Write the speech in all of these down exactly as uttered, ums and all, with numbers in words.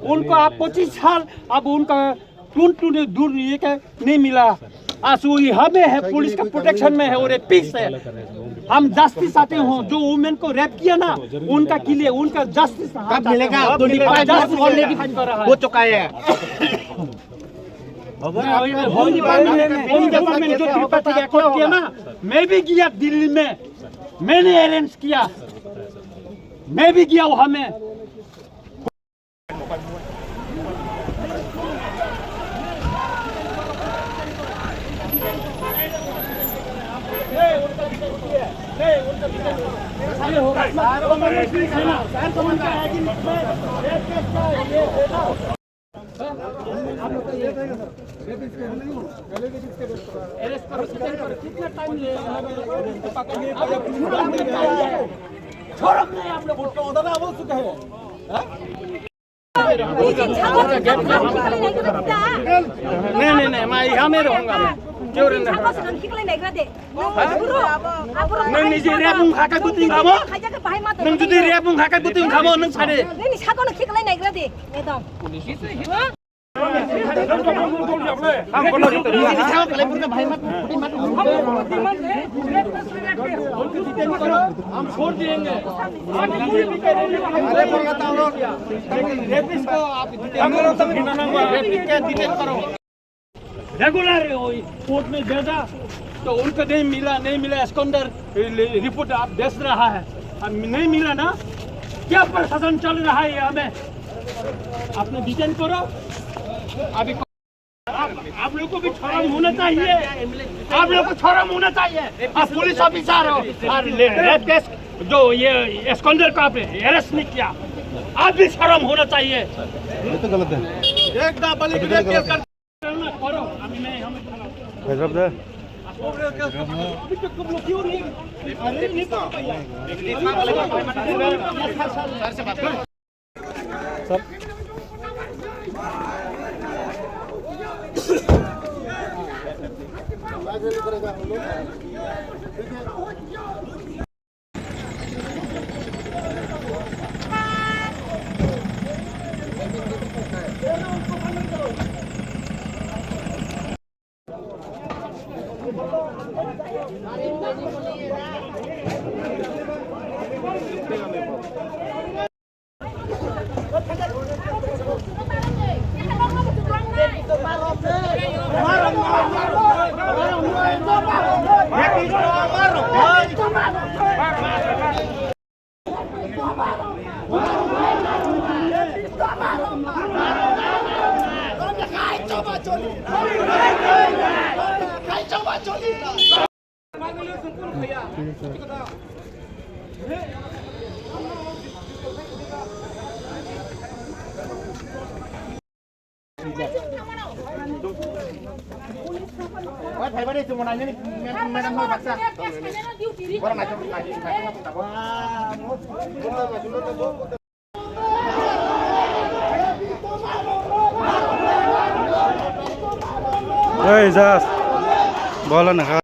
उनको आप पच्चीस साल, अब उनका टून टून दूर ये क्या नहीं मिला। आज वो यहाँ में है, पुलिस का प्रोटेक्शन में है और ये पीस है। हम जस्टिस चाहते हो, जो वुमेन को रेप किया ना, उनका के लिए, उनका जस्टिस कब मिलेगा? ट्वेंटी फ़ाइव इयर्स ऑलरेडी हो चुका है। होम डिपार्टमेंट, होम डिपार्टमेंट जो त्रिपाठी का एक्ट किया ना, मैं भी गया दिल्ली में, मैंने अरेंज किया, मैं भी गया वहाँ में। अरेस्ट करो, डिटेन करो, कितना टाइम ले? शर्म नहीं आप लोगों को? नहीं, नहीं, नहीं, मैं यहाँ में रहूंगा, मैं। क्यों रहना? Nung nije rep wng kha khe bwtwi wng kha bo? Nung jodi rep wng kha khe bwtwi wng kha bo, nung sadi. Nini sakono khiklai naigra de, ekdom. हम छोड़ देंगे। लेकिन रेपिस्ट को आप डिटेन करो। रेगुलर कोर्ट में भेजा तो उनको नहीं मिला, नहीं मिला, एस्कॉन्डर रिपोर्ट आप भेज रहा है, अब नहीं मिला ना, क्या प्रशासन चल रहा है ये हमें? आपने डिटेन करो। अभी आप, आप लोग को भी शर्म होना चाहिए, आप लोग को शर्म होना चाहिए। आप पुलिस ऑफिसर हो और रेप केस जो ये एस्कॉन्डर को आपने अरेस्ट नहीं किया, आप भी शर्म होना चाहिए। ये तो गलत है। एक डबल ये तो गलत है। भाई साहब, Ei, jas. Bola nakha.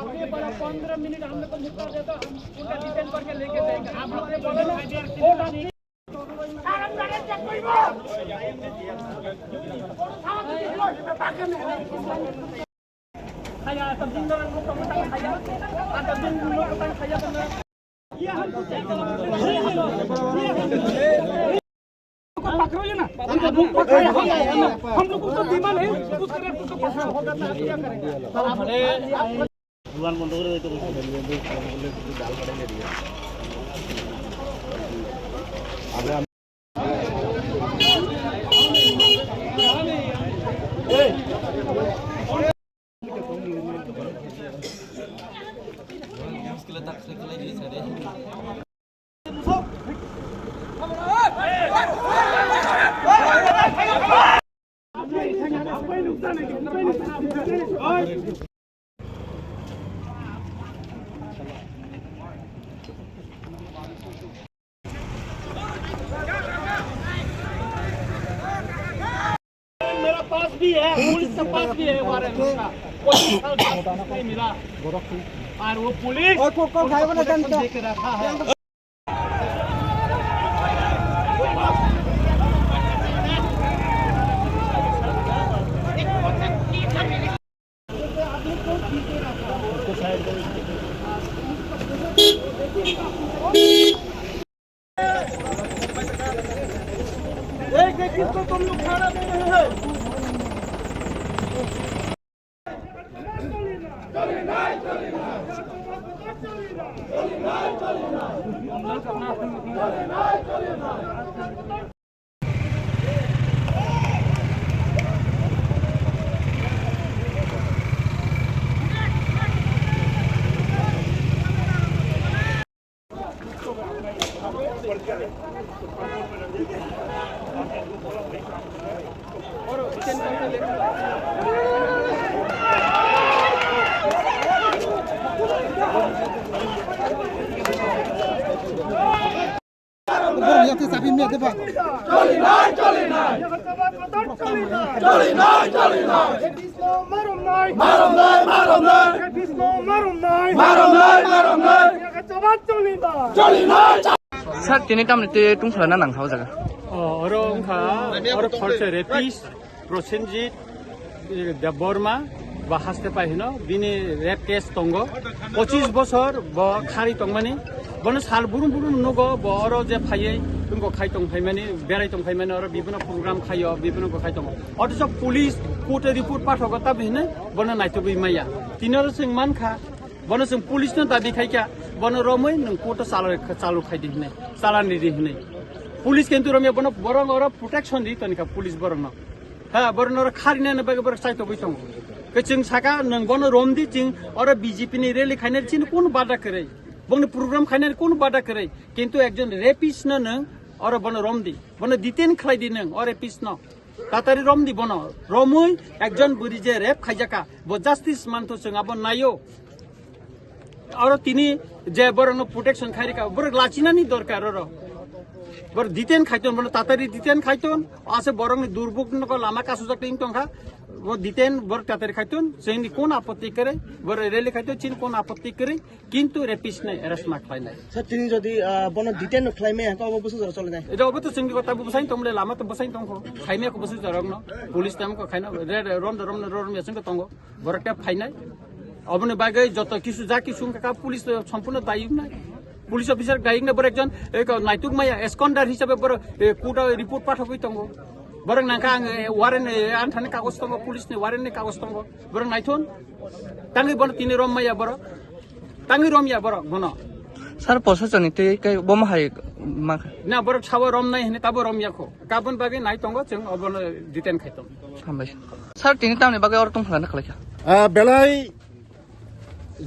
आपके बड़ा पन्द्रह मिनट हम लोग को मुक्का देता, हम उनका डिटेन करके लेके जाएंगे। आप लोग ये बोलो ना, कोर्ट आपकी खाया, सब दिन भर लोग को खाया, सब दिन लोग को खाया, ये हमको पकड़ो ये ना, हम लोग को पकड़ो, हम लोग को तो डिमांड है, कुछ करें, कुछ तो पकड़ो। दुकान बंद कर दे तो। मेरा पास भी है, पुलिस के पास भी है वारंट उसका। कोई उसका पास नहीं मिला। और वो पुलिस और को, को खाए वाला उसको जानता? देख रहा है। एक एक किसको तुम लोग खाना दे रहे हैं? Borok yakhe chabi mia de ba. Choli nai, choli nai. Choli nai, choli nai. Marom nai, marom nai. Marom nai, marom nai. Marom nai, marom nai. Choli nai. Sir, tini tamni twi tungphla na nang thao jaga. Oh, oro wngkha, oro thorse rapist. Prosenjit, eh, Debbarma ba haste pai hino, bini rape case tongo. Pochis bosor bo khari tongmani. Bono sal burum burum nugo, bo oro je phaiwi, tungko khai tong phaimani, berai tong phaimani, oro bibino program khaio, bibino ko khai tongo. Othocho police court report pathogo tabi hino, bono naitugwi maya. Tini oro chwng mankha, bono chwng police no dabi khaikha, bono romwi nwng court o chalo, chalo khaidi hino, chalani di hino. Police kintu romya bono borok oro protection di tonikha police borok no. Ha, borok norok kharinani bagwi borok chaitogwi tongo. Khe chwng saka, "Nwng bono romdi, chwng oro B J P ni rally khainani chini kunu bada kwrwi, bongni program khainani kunu bada kwrwi, kintu ekjon rapist no nwng oro bono romdi, bono detain khlaidi nwng, o rapist no. Tatari romdi bono, romwi ekjon bwrwi je rape khaijakha, bo justice mantho chwng abo naio." Oro tini je borokno protection khairika, borok lachinani dorkar oro. Borok detain khaiton, bono tatari detain khaiton, ase borokni durbuk no lama kasujak ting tongkha, bo detain borok tatari khaiton, chini kon apotti kare, borok rally khaiton, chini kon apotti kare, kintu rapist nai arrest ma khlainai. Sir, tini jodi, ah, bono detain no khlaimaya, hwnkhe obo bwswk jora cholinai? Edo obo to chini kota bo bwsai tongmle lama to bwsai tongkho, khaimaya ko bwswk jorokno, police tam ko khaina, re, re, rom, rom, rom, rom, ya chwng tongo. Borok khe phainai. Oboni bagwi joto kisu ja kisu wngkha kha, police to sompurno dayok nai. Police officer dayok nai, borok ekjon, eh, ko naituk maya, absconder hisabe borok, eh, court o report pathogwi tongo. Borok nangkha ang, eh, warrant, eh, anthani kagoj tongo, police ni warrant ni kagoj tongo. Borok naithon. Tangwi bono tini rom maya borok. Tangwi rom ya borok bono. Sir, prosasoni tei kai bomo hai ma kha. Na, borok sabo rom nai hini tabo rom yakho. Kabun bagwi nai tongo, chwng obono detain khai tongo. Hambai. Sir, tini tamni bagwi oro tongphla na khlai kha. Ah, belai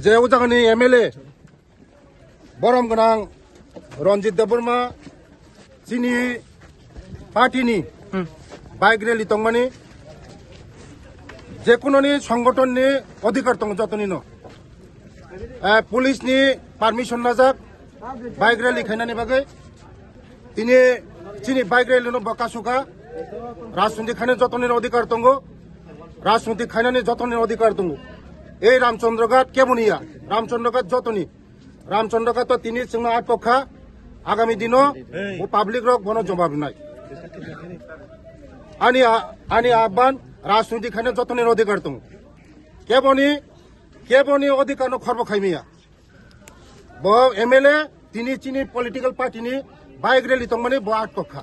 je o jagani M L A borom gwnang Ranjit Debbarma chini party ni Hmm. bike rally tongmani, jekunoni songgothon ni odhikar tongo jotoni no. Eh, police ni permission najak bike rally khainani bagwi. Tini chini bike rally no bo kasuka. Rajniti khaina jotoni odhikar tongo. Rajniti khainani jotoni odhikar tongo. Ei Ramchandra Ghat keboni ya? Ramchandra Ghat jotoni. Ramchandra Ghat to tini chwngno atok kha. Agami dino bo public rok bono jawab rinai. Ani a-, ani aban rajniti khaina jotoni odhikar tongo. Keboni, keboni odhikar no khorbo khaimiya. Bo M L A tini chini political party ni bike rally tongmani bo atok kha.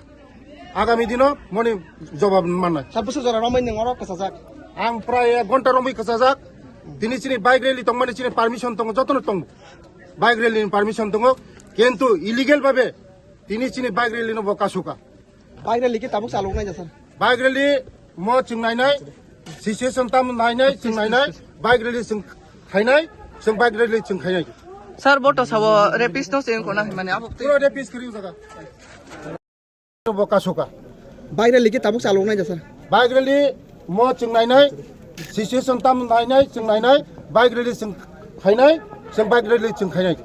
Agami dino moni jawab mannai. Sir, bwswk jora romwi nwng oro kwchajak? Ang prai ek ghonta romwi kwchajak. Tini chini bike rally tongmani chini permission tongo, jotono tongo. Bike rally ni permission tongo. Kintu illegal babe tini chini bike rally no bo kasuka. Bike rally khe tabuk chalok nai da, sir? Bike rally mo chwng nainai, situation tam nainai, chwng nainai, bike rally chwng khainai, chwng bike rally chwng khainai. Sir, bo to sabo rapist no se wngkho na hwnmani abo twi. Pura rapist kwrwi jaga. Bo kasuka. Bike rally khe tabuk chalok nai da, sir? Bike rally mo chwng nainai, situation tam nainai, chwng nainai, bike rally chwng khainai, chwng bike rally chwng khainai.